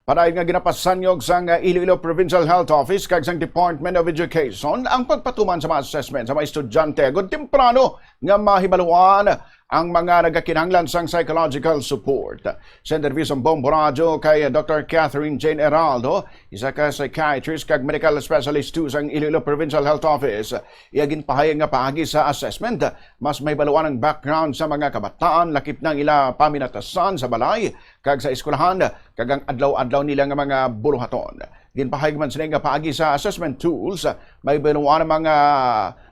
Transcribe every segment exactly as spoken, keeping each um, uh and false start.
Padayon nga ginapasanyog sang Iloilo Provincial Health Office kag sang Department of Education ang pagpatuman sa mga assessment sa mga estudyante agud temprano nga mahibaluan ang mga nagakinahanglan sang psychological support. Sa interview sang Bombo Radyo kay Doctor Catherine Jane Heraldo, isa ka psychiatrist kag medical specialist two sang Iloilo Provincial Health Office, iya ginpahayag nga paagi sa assessment, mas mahibaluan ang background sa mga kabataan, lakip na ang ila paminatasan sa balay kag sa eskwelahan, kag ang adlaw-adlaw nila nga mga buluhaton. Ginpahayag man sila nga paagi sa assessment tools, mahibaluan ang mga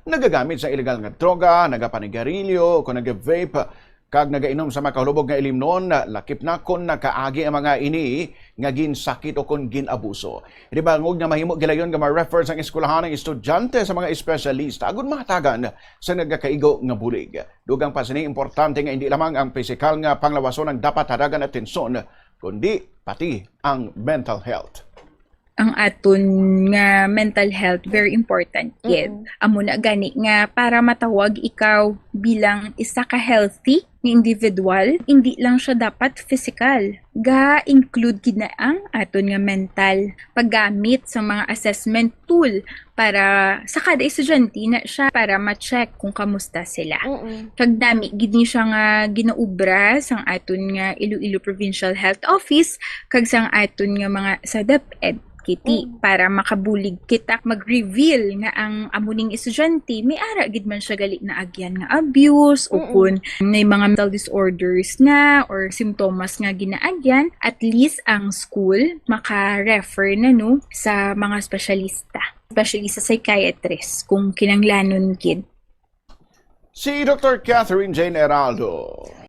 nagagamit sa illegal nga droga, nagapanigarilyo, o nag-vape, kag nagainom sa makahulubog nga ilimnon, lakip na kon nakaagi ang mga ini nga ginsakit o kon gin-abuso. Ini bangod nga mahimo gilayon nga ma-refer sang eskwelahan ang estudyante sa mga espesyalista agud mahatagan sa nagakaigo nga bulig. Dugang pa sini, importante nga indi lamang ang pisikal nga panglawason ang dapat hatagan atensyon, kundi pati ang mental health. Ang aton nga mental health, very important gid. Mm-mm. Amo na gani nga para matawag ikaw bilang isa ka healthy nga individual, hindi lang siya dapat physical. Ga-include gid na ang aton nga mental paggamit sa mga assessment tool para sa kada estudyante na siya para ma-check kung kamusta sila. Mm-mm. Kag nami gid ni siya nga ginaubra sang aton nga Iloilo Provincial Health Office kag sang aton nga mga sa DepEd, Kitty, mm, para makabulig kita mag-reveal nga ang amo ning estudyante may ara gid man siya gali naagyan nga abuse o, mm, kun may mga mental disorders na or simptomas nga ginaagyan, at least ang school maka-refer na, no, sa mga espesyalista, especially sa psychiatrist kung kinanglanon gid. Si Doctor Catherine Jane Heraldo.